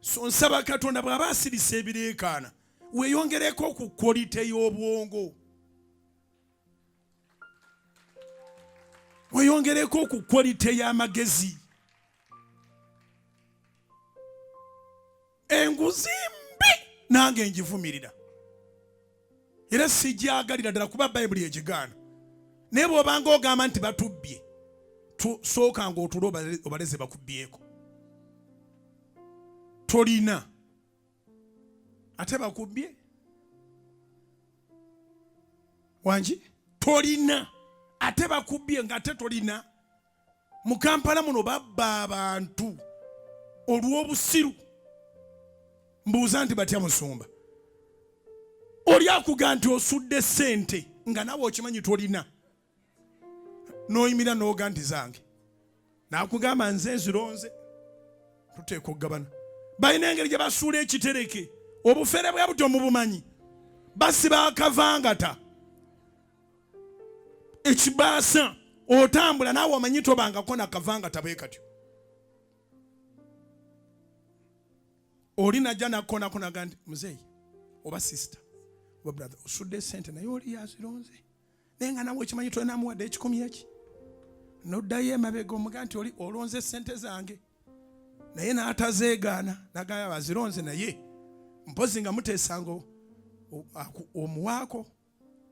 So nsaba Katonda bw'aba asirisa ebireekaana, weeyongereko ku quality y'obwongo, weeyongereko ku quality y'amagezi. Enguzi mbi, nange ngivumirira era sigyagalira ddala kuba Bayibuli egigaana. Naye bw'obanga ogamba nti batubbye, sooka nga otulo obaleze bakubbyeko. Tolina ate bakubbye wangi, tolina ate bakubbye nga ate tolina. Mu Kampala muno babba abantu olw'obusiru. Mbuuza nti batya musumba? Oli akuga nti osudde ssente nga nawe okimanyi tolina, n'oyimira n'oga nti zange, n'akugamba nze nzironze, tuteeka okugabana. Balina engeri gye basuula ekitereke, obufere bwe butyo mubumanyi, basiba akavangata ekibaasa, otambula naawe omanyi tobangako nakavangata bwe katyo. Oli najja nakonako naga nti muzeeyi oba sister oba brother, osudde sente naye oli yazironze, naye nga nawe okimanyi tolinamuwadde ekikumi eki. Noddayo emabega omuga nti oli olonze sente zange, naye n'atazeegaana nagamba bazironze, naye mpozi nga muteesanga omuwaako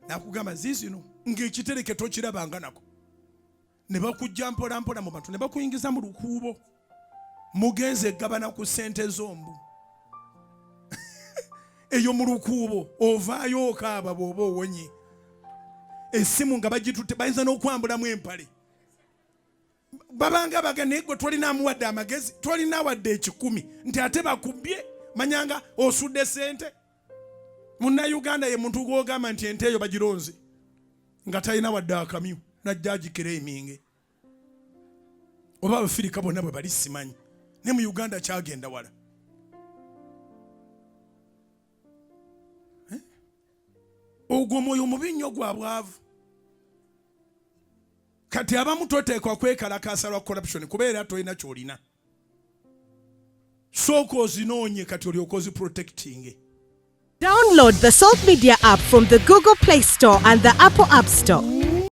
nakugamba ziizino, ng'ekitereke tokirabanga nako. Ne bakujja mpola mpola mu bantu ne bakuyingiza mu lukuubo, mugenze gabana ku ssente z'ombu eyo mu lukuubo. Ovaayo okaaba bw'oba owonye. Essimu nga bagitutte, bayinza n'okwambulamu empale. Babanga baga, naye gwe tolina amuwadde amagezi, tolina wadde ekikumi nti ate bakubbye, manyanga osudde ssente. Munnayuganda ye muntu gw'ogamba nti ente eyo bagironze nga talina wadde akamyu, najja agikereeminge. Oba Abafirika bonna bwe bali simanyi, ne mu Uganda kyagenda wala. Eh? Ogwo omwoyo mubi nnyo gwa bwavu. Kati abamu toteekwa kwekalakaasa lwa corruption, kubeera tolina kyolina. Sooka ozinoonye kati olyoka oziprotectinge. Download the Salt Media app from the Google Play Store and the Apple App Store.